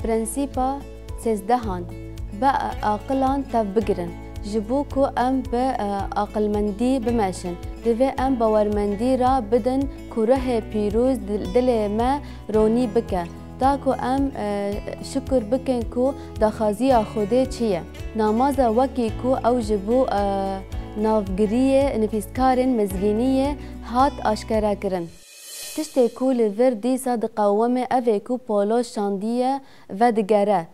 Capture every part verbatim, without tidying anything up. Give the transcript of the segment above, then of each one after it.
Prensîpa sêzdehan, bi aqilan tev bigirin. Ji bo ku em bi, e, aqilmendî bimeşin, divê em bawermendî re bidin ku ruhê pîroz dil-, dilê me ronî bike, ta ku em, e, şikir bikin ku daxwaziya Xwedê çi ye. Namaza wekî ku ew ji bo, e, navgiriyê nivîskarên mizgîniyê hat aşkerekirin. Tiştê ku li vir dîsa diqewime ev e ku Polo şandiye vedigere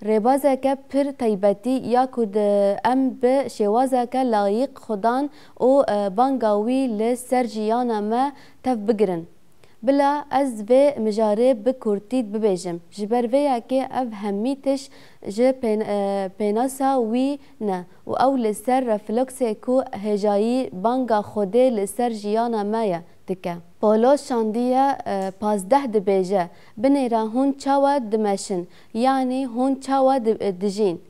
rêbazeke pir taybetî ya ku di em bi şêwazeke layîq Xudan û, e, banga wî li ser jiyana me tev bigirin. Bila ez vê mijarê bi kurtî bibêjim. Ji ber vê yekê ev hemî tişt ji pên-, e, pênasa wî ne û ew li ser refleksê ku hêjayî banga Xwedê li ser jiyana me ye dike. Polo şandiye, e, pazdeh dibêje, binêre hûn çawa dimeşin, yanî hûn çawa di-, dijîn.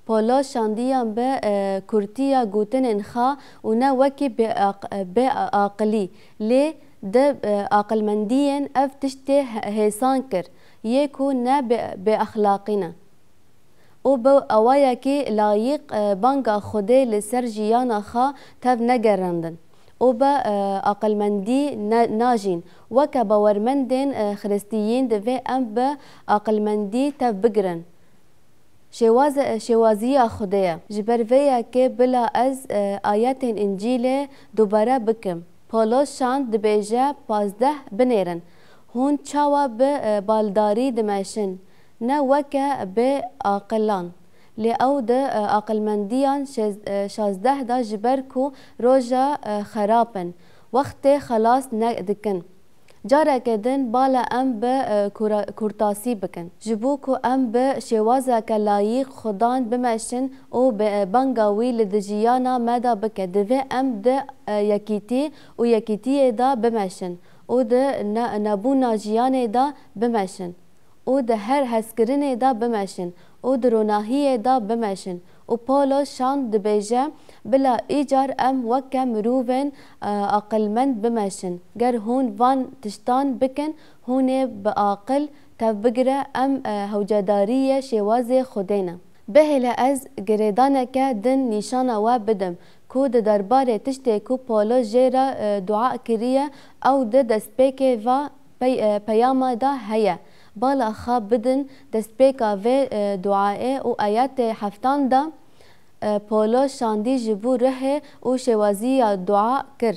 Polo şandiyan bi, e, kurtiya gotinên xwe û ne wekî bêaq-, bêaqilî, lê di, e, aqilmendiyên ev tiştê he-, hêsan kir, yê ku ne bê-, bêexlaqî ne. Û bi awayekî layîq, e, banga Xwedê li ser jiyana xwe tev negerandin. Û bi, e, aqilmendî ne-, najîn. Weke bawermendên, e, Xiristiyîn divê em bi aqilmendî tev bigirin. Şêwaze-, şêwaziya Xwedê ye. Ji ber vê yekê bila ez, e, ayetên Încîlê dubare bikim. Polo şand dibêje pazdeh binêrin. Hûn çawa bi, e, baldarî dimeşin? Ne weke bêaqilan. Lê ew di, e, aqilmendiyan şêz-, e, şazdeh de ji ber ku roja, e, xerab in, wextê xelas nedikin. Careke din bala em bi, e, kura-, kurtasî bikin. Ji bo ku em bi şêwazeke layîq Xudan bimeşin û bi, e, banga wî li di jiyana me de bike, divê em di, e, yekîtî û yekîtiyê de bimeşin û di ne-, nebûna jiyanê de bimeşin û di her hezkirinê de bimeşin û di ronahiyê de bimeşin. Û Polo şand dibêje, bila îcar em weke mirovên, e, aqilmend bimeşin. Ger hûn van tiştan bikin, hûn ê bi aqil tevbigire, em, e, hewcedariyê şêwazê Xwedê ne. Bihêle ez girêdaneke din nîşana we bidim ku di derbarê tiştê ku Polo jê re, e, dua kiriye, ew di destpêkê va pey-, e, peyama de heye. Bala xwe bidin destpêka vê, e, duayê û ayetê heftan de, e, Polo şandî ji bo ruhê û şêwaziya dua kir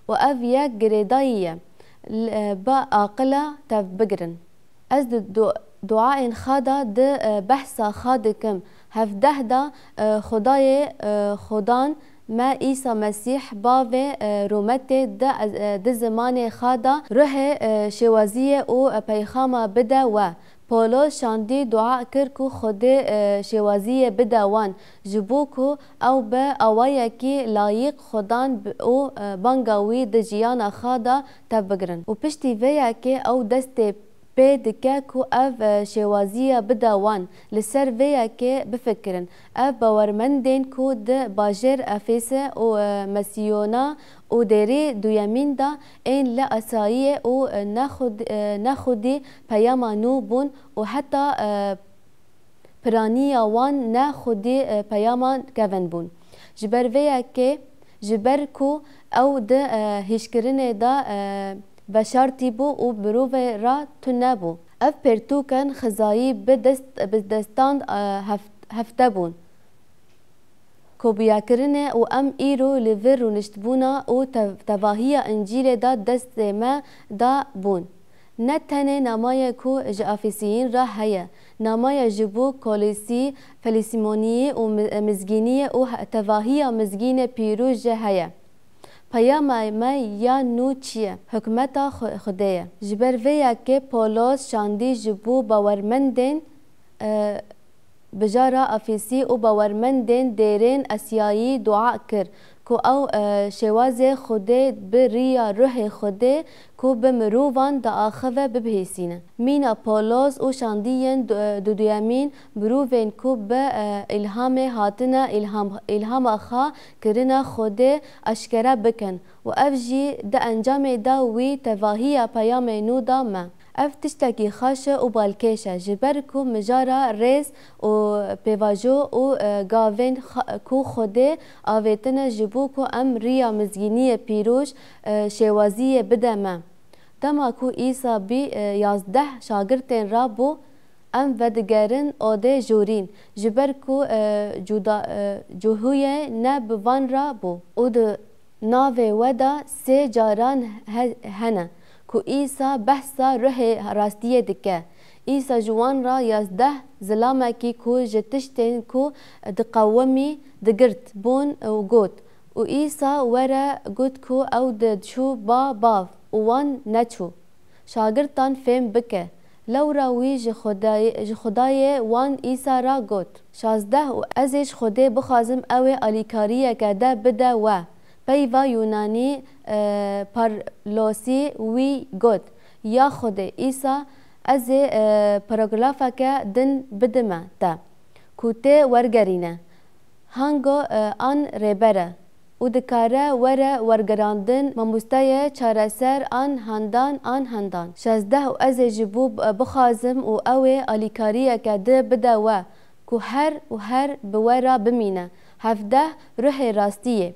û ev yek girêdayî ye. L-, e, bi aqila tevbigirin. Ez di du-, duayên xwe de di, e, behsa xwe dikim. Hevdeh de, e, Xwedayê, e, Xudan me Îsa Mesîh bavê, e, rûmetê di, e, di zimanê xwe de ruhê, e, şêwaziyê û, e, peyxama bide we. Polo şandî dua kir ku Xwedê, e, şêwaziyê bide wan, ji bo ku ew bi awayekî layîq Xudan bi-, û, e, banga wî di jiyana xwe de tevbigirin. Û piştî vê yekê ew destê pê dike ku ev, e, şêwaziya bide wan, li ser vê yekê bifikirin. Ev bawermendên ku di bajêr Efêse û, e, Mesiyona û dêrê duyemîn de ên li Esayiyê û, e, ne xwed-, e, ne xwedî peyama nû bûn û heta, e, piraniya wan ne xwedî, e, peyama kevin bûn. Ji ber vê yekê, ji ber ku ew di, e, hişkirinê de, e, veşartî bû û mirovê re tune bû. Ev pirtûkên xizayî bi dest, bi destan, e, heft-, hefte bûn. Kopiyakirinê û em îro li vir rûniştbûna û tev-, tevahiya Încîlê de destê me de bûn. Ne tenê namayê ku ji Efesiyîn re heye, namaya ji bo Kolosî, Felîsîmoniyê û mi-, Mizgîniyê û he-, tevahiya Mizgînê Pîroz jî heye. Peyama me ya nû çi ye? Hikmeta Xwe-, Xwedê ye. Ji ber vê yekê Polos şandî ji bo bawermendên, e, bijara Efesî û bawermendên dêrên Esiyayî dua kir, ku ew, e, şêwazê Xwedê bi riya Ruhê Xwedê ku bi mirovan diaxive bibihîsîne. Mîna Polos û şandiyên du-, duduyemîn mirovên ku bi, e, îlhamê hatine îlham-, îlhama xwe kirine Xwedê eşkere bikin û ev jî di encamê de wî tevahiya peyamê nû de me. Ev tiştekî xweş e û balkêş e, ji ber ku mijara rêz û pêvajo û, e, gavên xa-, ku Xwedê avêtine ji bo ku em riya mizgîniyê pîroz, e, şêwaziyê bide me. Dema ku Îsa bî, e, yazdeh şagirtên re bû, em vedigerin odê jorîn, ji ber ku, e, cuda-, e, cuhûyê ne bi van re bû. Û di navê we de sê caran he-, hene ku Îsa behsa ruhê rastiyê dike. Îsa ji wan re yazdeh zilamekî ku ji tiştên ku diqewimî digirt bûn û got, û Îsa were got ku ew diçû ba bav û wan neçû. Şagirtan fêm bike. Lewra wî ji Xwedayê, ji Xwedayê wan Îsa re got, şazdeh û ez ê ji Xwedê bixwazim ew ê alîkariyeke de bide we. Peyva Yûnanî, e, parlosî wî got, ya Xwedê Îsa, ez ê, e, paragrafeke din bidime te, ku tê wergerîne. Hango, e, an rêber e û dikare were wergerandin, mamosteyê çareser an handan an handan. Şezdeh û ez ê ji bo, e, bixwazim û ew ê alîkariyeke di bide we, ku her û her bi we re bimîne. Hevdeh, ruhê rastiyê.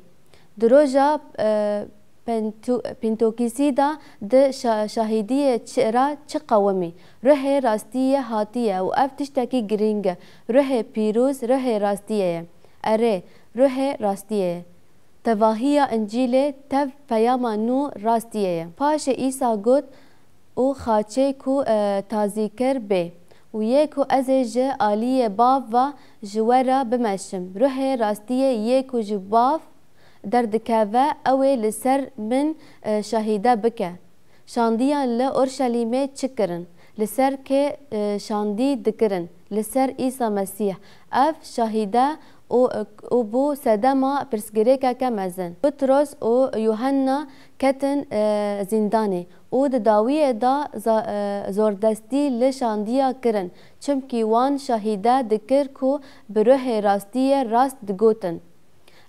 Di roja, e, Pento-, Pentokîsî de di şa-, şahidiyê çi ra çi qewimî? Ruhê rastiyê hatiye û ev tiştekî girîng e. Ruhê pîroz, ruhê rastiyê ye. Erê, ruhê rastiyê ye. Tevahiya Încîlê tev peyama nû rastiyê ye. Paşê Îsa got, û xaçê ku, e, tazîkir bê û yê ku ez ê ji aliyê Bav ve ji we re bimeşim. Ruhê rastiyê yê ku ji Bav derdikeve, ew ê li ser min, e, şahîde bike. Şandiyan li Orşelîmê çi kirin? Li ser kê, e, şandî dikirin? Li ser Îsa Mesîh. Ev şahîde û, û bû sedema pirsgirêkeke mezin. Petros û Yuhanna ketin, e, zîndanê û di dawiyê de za-, e, zordestî li şandiya kirin, çimkî wan şahîde dikir ku bi ruhê rastiyê rast digotin.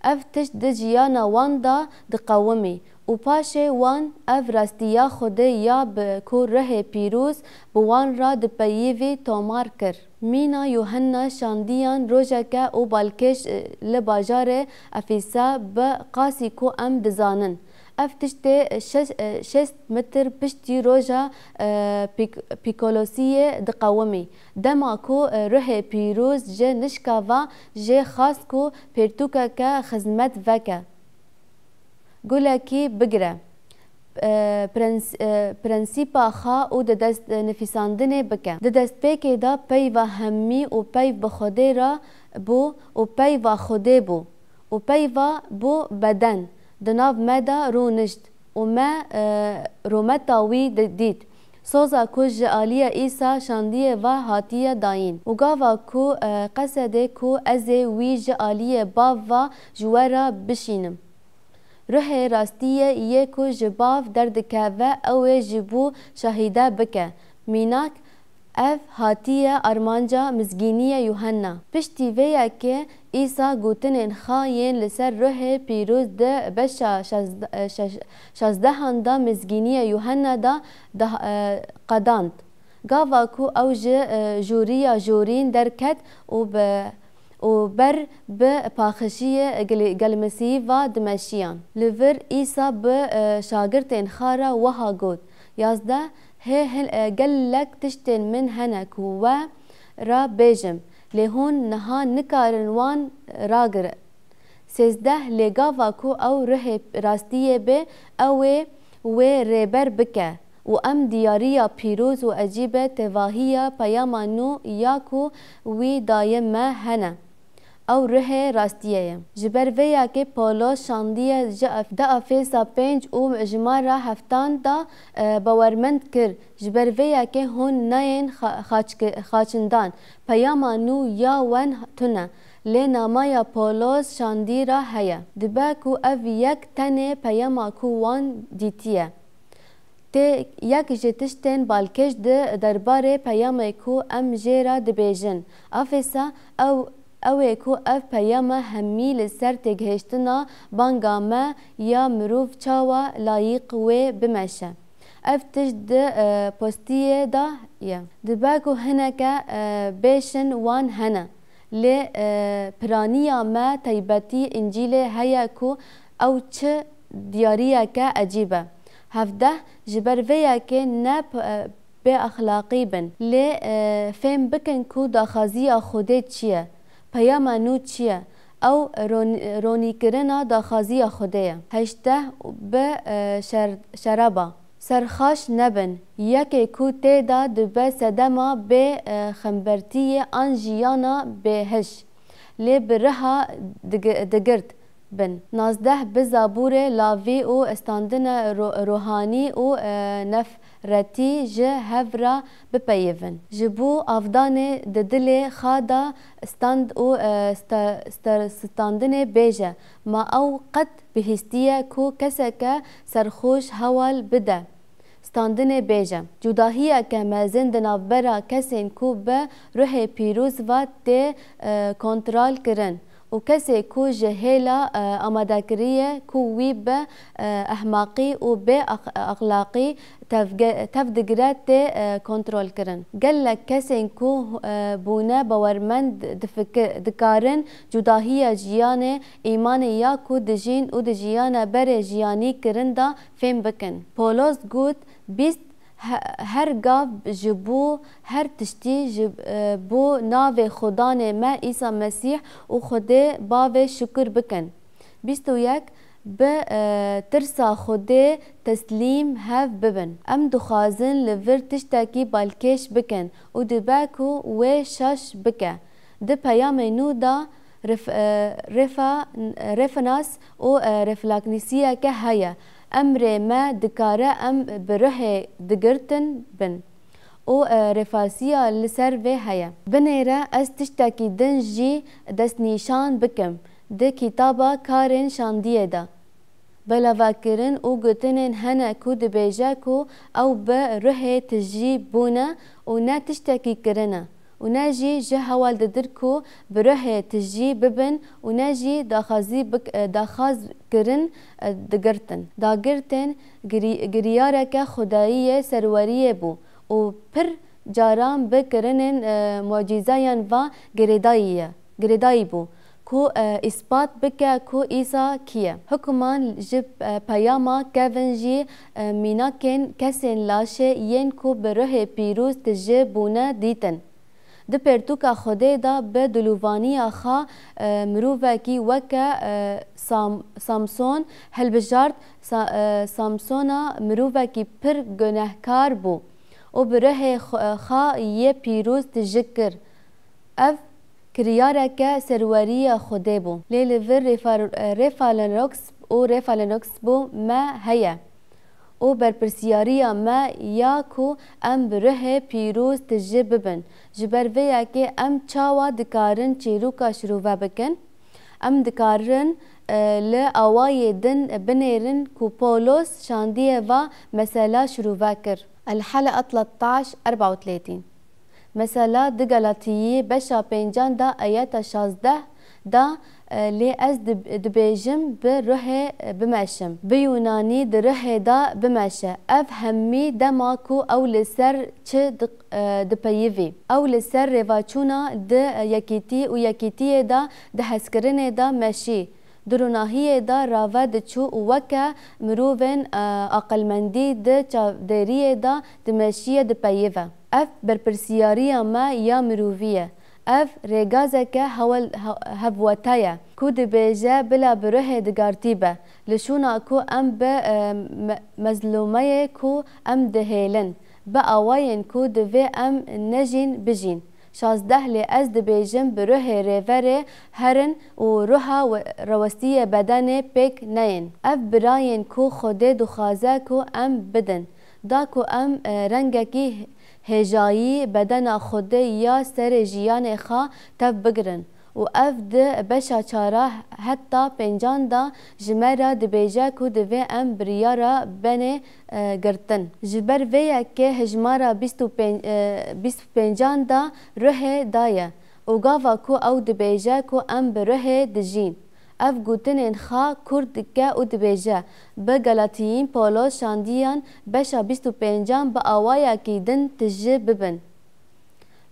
Ev tişt di jiyana wan de diqewimî û paşê wan ev rastiya Xwedê ya bi ku ruhê pîroz bi wan re dipeyivî tomar kir. Mîna Yuhanna şandiyan rojeke û balkêş, e, li bajarê Efîsa bi qasî ku em dizanin. Ev tiştê şeş-, e, şêst metr piştî roja, e, Pîk-, Pîkolosiyê diqewimî. Dema ku, e, ruhê pîroz ji nişka ve jê xwest ku pirtûkeke xizmet veke, gulekî bigire, e, prens-, e, prensîpa xwe û di dest, e, nivîsandinê bike. Di destpêkê de peyva hemî û peyv bi Xwedê re bû û peyva Xwedê bû û peyva bû beden di nav me de rûnişt û me, e, rûmeta wî di-, dît. Soza ku ji aliyê Îsa şandiyê ve hatiye dayîn û gava ku, e, qesedê ku ez ê wî ji aliyê Bav ve ji we re bişînim. Ruhê rastiyê yê ku ji Bav derdikeve, ew ê ji bo şahîde bike. Mînak, ev hatiye armanca mizgîniyê Yuhanna. Piştî vê yekê Îsa gotinên xwe yên li ser ruhê pîroz di beşa şezdeh, şeş-, şezdehan de mizgîniyê Yuhanna de dah-, e, qedand. Gava ku ew ji, e, jûriya jorîn derket û bi, û ber bi paqijiyê gil-, gelmisî ve dimeşiyan. Li vir Îsa bi, e, şagirtên xwe re wiha got, yazdeh, hê hil-, e, gelek tiştên min hene ku we re bêjim, lê hûn niha nikarin wan ragirin. Sêzdeh, lê gava ku ew ruhê rastiyê be, ew ê wê rêber bike û em diyariya pîroz û ecîbe tevahiya peyama nû ya ku wî daye me hene. Ew ruhê rastiyê ye. Ji ber vê yekê Pawlos şandiye ji Ef-, di Efêsa pênc û jimara heftan de, e, bawermend kir. Ji ber vê yekê hûn nayên xa-, xaçki-, xaçindan. Peyama nû ya wen tune, lê namaya Pawlos şandî re heye. Dibe ku ev yek tenê peyama ku wan dîtiye. Tê yek ji tiştên balkêş di derbarê peyamê ku em jê re dibêjin. Efêsa, ew, ew ê ku ev peyama hemî li ser têgihiştina banga me ya mirov çawa layîq wê bimeşe. Ev tişt di, e, postiyê de ye. Dibe ku hineke, e, bêşin wan hene. Lê, e, piraniya me taybetî Încîlê heye ku ew çi diyariyeke ecîb e. Hevdeh, ji ber vê yekê ne p-, e, bêexlaqî bin. Lê, e, fêm bikin ku daxwaziya Xwedê çi ye? Peyama nû çi ye? Ew ron-, ronîkirina daxwaziya Xwedê ye. Heşteh, bi, e, şer-, şeraba. Serxaş nebin. Yekê ku tê de dibe sedema bê, e, xembertiyê an jiyana bêhiş. Lê bi riha dig-, digirt bin. Nozdeh, bi zabûrê lavî û standine ro-, ruhanî û, e, nefretî ji hev re bipeyivin. Ji bo avdanê di dilê xwe de stand û, e, sta-, sta-, standinê bêje, ma ew qet bihîstiye ku keseke serxoş hewl bide standinê bêje. Cudahiyeke mezin di navbera kesên ku bi ruhê pîroz ve tê, e, kontrol kirin û kesê ku ji hêla, e, amadekiriyê ku wî bi, e, ehmaqî û bê ax-, exlaqî tevge-, tevdigire tê, e, kontrolkirin. Gelek kesên ku, e, bûne bawermend difikir-, dikarin cudahiya jiyanê, îmanê ya ku dijîn û dijiyane berê jiyanî kirin de fêm bikin. Polos got, bîst, he-, her gav ji bo her tiştî ji, e, bo navê Xudanê me Îsa Mesîh û Xwedê Bavê şukir bikin. Bîst û yek, bi, e, tirsa Xwedê teslîm hev bibin. Em dixwazin li vir tiştekî balkêş bikin û dibe ku wê şaş bike. Di peyamê nû de ref-, e, refa-, referans û, e, refleksiyeke heye. Emrê me dikare em bi ruhê digirtin bin. Û, e, refasiya li ser vê heye. Binêre ez tiştekî din jî destnîşan bikim. Di kitaba Karên Şandiyê de belavekirin û gotinên hene ku dibêje ku ew bi ruhê tijî bûne û ne tiştekî kirine û ne jî ji hewl didir ku bi ruhê tijî bibin û ne jî daxwazî bik-, e, daxwaz kirin, e, digirtin. Dagirtên girî-, giriyareke xwedayî yê serweriyê bû û pir caran bi kirinên, e, mucîzeyan ve girêdayî ye, girêdayî bû ku, e, îspat bike ku Îsa kî ye. Hikûman ji, e, peyama kevin jî, e, mînakên kesên laşê yên ku bi ruhê pîroz tije bûne dîtin. Di pertûka Xwedê de bi dilovaniya xwe, e, mirovekî weke, e, Sam-, Samson hilbijart. Sa-, e, Samsona mirovekî pir gunehkar bû û bi ruhê xwe, xwe yê pîroz tije kir. Ev kiryareke serweriyê Xwedê bû. Lê li vir refer-, e, referans û referans bo me heye. Û berpirsiyariya me ya ku em bi ruhê pîroz tije bibin. Ji ber vê yekê em çawa dikarin çîroka şirove bikin? Em dikarin, e, li awayê din binêrin ku Pawlos şandiyê va mesela şirove kir. El-Heleqe tlettaş erba û tletîn. Mesela di Galatiyî beşa pêncan de ayeta şazdeh de, e, lê ez dib-, dibêjim bi ruhê, e, bimeşim. Bi Yunanî di ruhê de bimeşe. Ev hemî dema ku ew li ser çi di-, e, dipeyivî. Ew li ser rêvaçûna di, e, yekîtî û yekîtiyê de di hezkirinê de meşî. Di ronahiyê de rave diçû û weke mirovên, e, aqilmendî di çavdêriyê de dimeşiye dipeyive. Ev berpirsiyariya me ya mirovî ye. Ev rêgazeke hewel-, he-, hevwete ye ku dibêje bila bi ruhê digartî be. Li şûna ku em bi, e, me-, mezlûmeyê ku em dihêlin, bi awayên ku divê em nejîn bijîn. Şazdeh lê ez dibêjim bi ruhê rêverê herin û ruha we-, rewestiyê bedenê pêk neyên. Ev birayên ku Xwedê dixwaze ku em bidin, da ku em, e, rengekî hêjayî bedena Xwedê ya serê jiyanê xwe tev bigirin. Û ev di beşa çara heta pêncan de ji me re dibêje ku divê em biryara benê, e, girtin. Ji ber vê yekê hejmara bîst û pênc, e, bîst û pêncan de ruhê daye û gava ku ew dibêje ku em bi ruhê dijîn, Ev gotinên xwe kûr dike û dibêje, bi Galatiyîn Pawlos şandiyan beşa bîst û pêncan bi awayekî din tije bibin.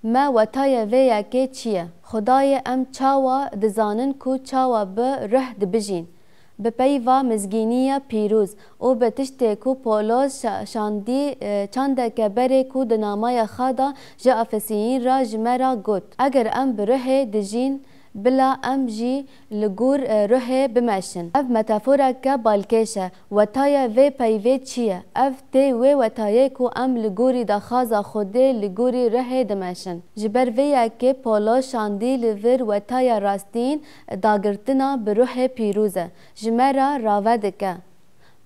Me wetayê vê yekê çi ye? Xwedayê em çawa dizanin ku çawa bi ruh dibijîn? Bi peyva mizgîniya pîroz û bi tiştê ku Pawlos şa-, şandî, e, çandeke berê ku di namaya xwe de ji Efesiyîn re ji me re got, eger em bi ruhê dijîn, bila em jî li gor, e, ruhê bimeşin. Ev metaforeke balkêş e. Wetaya vê peyvê çi ye? Ev tê wê wetayê ku em li gorî daxwaza Xwedê li gorî ruhê dimeşin. Ji ber vê yekê Pawlos şandî li vir wetaya rastîn dagirtina bi ruhê pîroz e. Ji me re rave dike.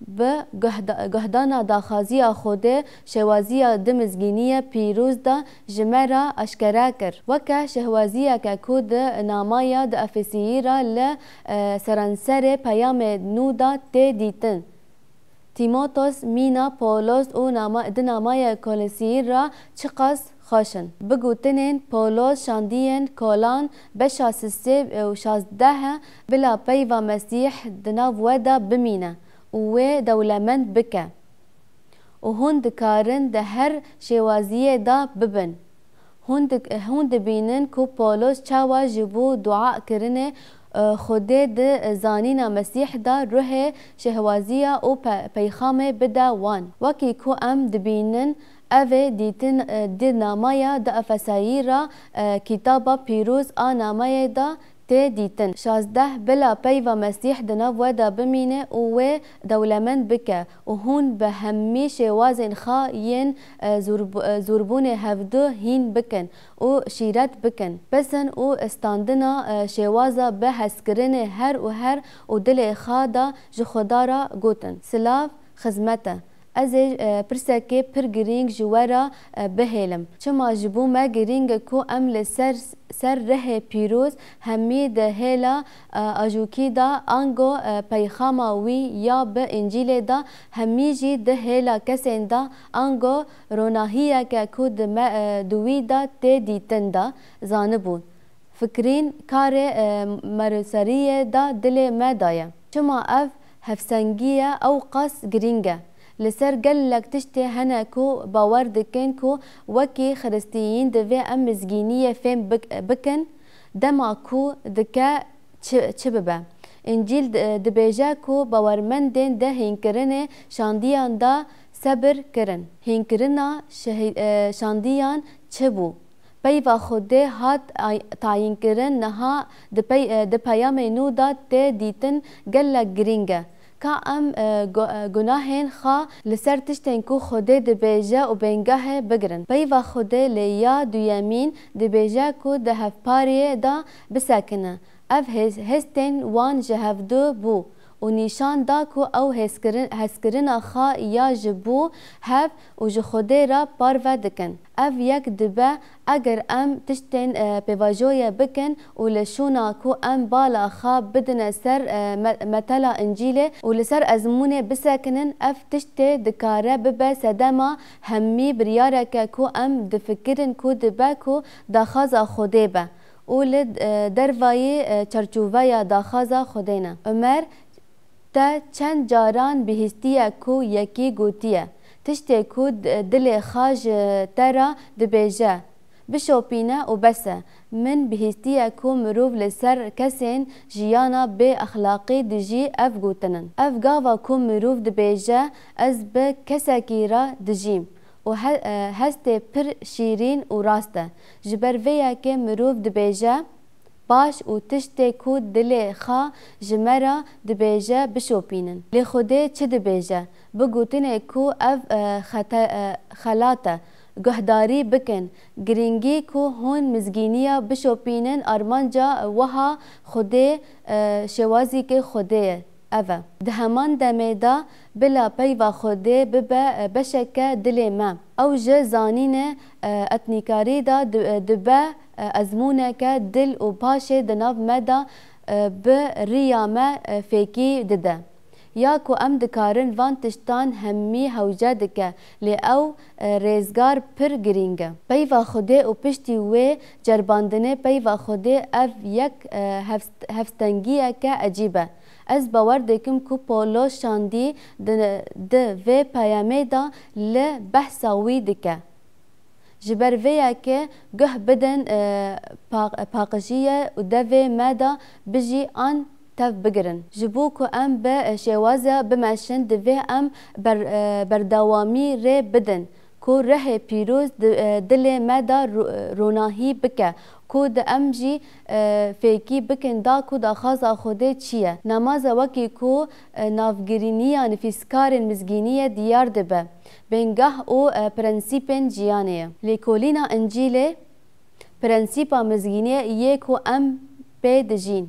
Bi guhda-, guhdana daxwaziya Xwedê şêwaziya di mizgîniya pîroz de ji me re eşkere kir. Weke şêwaziyeke ku di namaya di Efesiyî re li, e, seranserê peyamê nû de tê dîtin. Tîmoteos mîna Pawlos û nama-, di namaya Kolosiyî re çiqas xweş in. Bi gotinên Pawlos şandiyên Kolan beşa sisê û şazdeh bila peyva Mesîh di nav we de bimîne û wê dewlemend bike. Û hûn dikarin di her şêwaziyê de bibin. Hûn dik-, hûn dibînin ku Pawlos çawa ji bo dua kirinê, e, Xwedê di zanîna Mesîh de ruhê şêwaziya û pe-, peyxamê bide wan. Wekî ku em dibînin, ev ê dîtin, e, di namaya di Efesayî re, e, kitaba pîroz a nameyê de tê dîtin. Şazdeh bila peyva Mesîh di nav we de bimîne û wê dewlemend bike û hûn bi hemî şêwazên xwe yên, e, zûrb-, e, zûrbûnê hevdu hîn bikin û şîret bikin. Pisin û standina, e, şêwaza bi hezkirinê her û her û dilê xwe de ji Xweda re gotin, silav, xizmet e. Ez ê, e, pirsekê pir girîng ji we re, e, bihêlim. Çima ji bo me girîng e ku em li ser, ser rihê pîroz hemî di hêla, e, ajûkî de ango, e, peyxama wî ya bi Încîlê de hemî jî di hêla kesên de ango ronahiyeke ku di me, e, di wî de tê dîtin de zanibûn. Fikirîn karê, e, meroseriyê de dilê me daye. Çima ev hevsengî ye ew qas girîng e? Li ser gelek tiştê hene ku bawer dikin ku wekî Xiristiyîn divê em mizgîniyê fêm bik-, bikin, dema ku dike çi, çi bibe. Încîl di-, dibêje ku bawermendên di hînkirinê şandiyan de sebir kirin. Hînkirina şehî-, e, şandiyan çi bû? Peyva Xwedê hat ay-, tayînkirin, niha di pey-, e, di peyamê nû de tê dîtin gelek girîng e. Ka em, e, gu-, e, gunahên xwe li ser tiştên ku Xwedê dibêje û bêngehê bigirin. Peyva Xwedê lê ya duyemîn dibêje ku di hevpariyê de bisekine. Ev hêz-, hêstên wan ji hevdu bû û nîşan da ku ew hêzkirin-, hezkirina xwe ya ji bo hev û ji Xwedê re parve dikin. Ev yek dibe, eger em tiştên, e, pêvajoyê bikin û li şûna ku em bala xwe bidine ser, e, me-, metela Încîlê û li ser ezmûnê bisekinin, ev tiştê dikare bibe sedema hemî biryareke ku em difikirin ku dibe ku daxwaza Xwedê be û li, e, dervayî, e, çarçoveya daxwaza Xwedê ne. Omer, te çend caran bihîstiye ku yekî gotiye, tiştê ku d-, dilê xwe ji te re dibêje, bişopîne û bes e. Min bihîstiye ku mirov li ser kesên jiyana bê exlaqî dijî ev gotinin. Ev gava ku mirov dibêje, ez bi kesekî re dijîm û he-, e, hestê pir şîrîn û rast e. Ji ber vê yekê mirov dibêje, baş û tiştê ku dilê xwe ji me re dibêje bişopînin. Lê Xwedê çi dibêje? Bi gotinê ku ev, e, xete-, e, xelat e, guhdarî bikin. Girîngî ku hûn mizgîniya bişopînin, armanca wiha Xwedê, e, şêwazîkê Xwedê ye. Ev e. Di heman demê de bila peyva Xwedê bibe, e, beşeke dilê me. Ew ji zanînê, e, etnîkarî de di-, e, dibe, e, ezmûneke dil û paşê di nav me de, e, bi riya me, e, fêkî dide. Ya ku em dikarin van tiştan hemî hewce dike, lê ew, e, rêzgar pir girîng e. Peyva Xwedê û piştî wê ceribandinê peyva Xwedê ev yek, e, hevst-, hevstengiyeke ecîb e. Ez bawer dikim ku Pawlos şandî di, di vê peyamê de li behsa wî dike. Ji ber vê yekê guh bidin, e, pa-, paqijiyê û devê me de bijî an tev bigirin. Ji bo ku em bi şêwaza bimeşin, divê em ber-, e, berdewamî rê bidin ku ruhê pîroz di, e, dilê me de ro-, ronahî bike, ku di em jî, e, fêkî bikin da ku daxwaza Xwedê çi ye. Nemaza wekî ku, e, navgiriniya nivîskarên mizgîniyê diyar dibe. Bingeh û, e, prensîpên jiyanê ye. Lêkolîna Încîlê, prensîpa mizgîniyê yê ku em pê dijîn.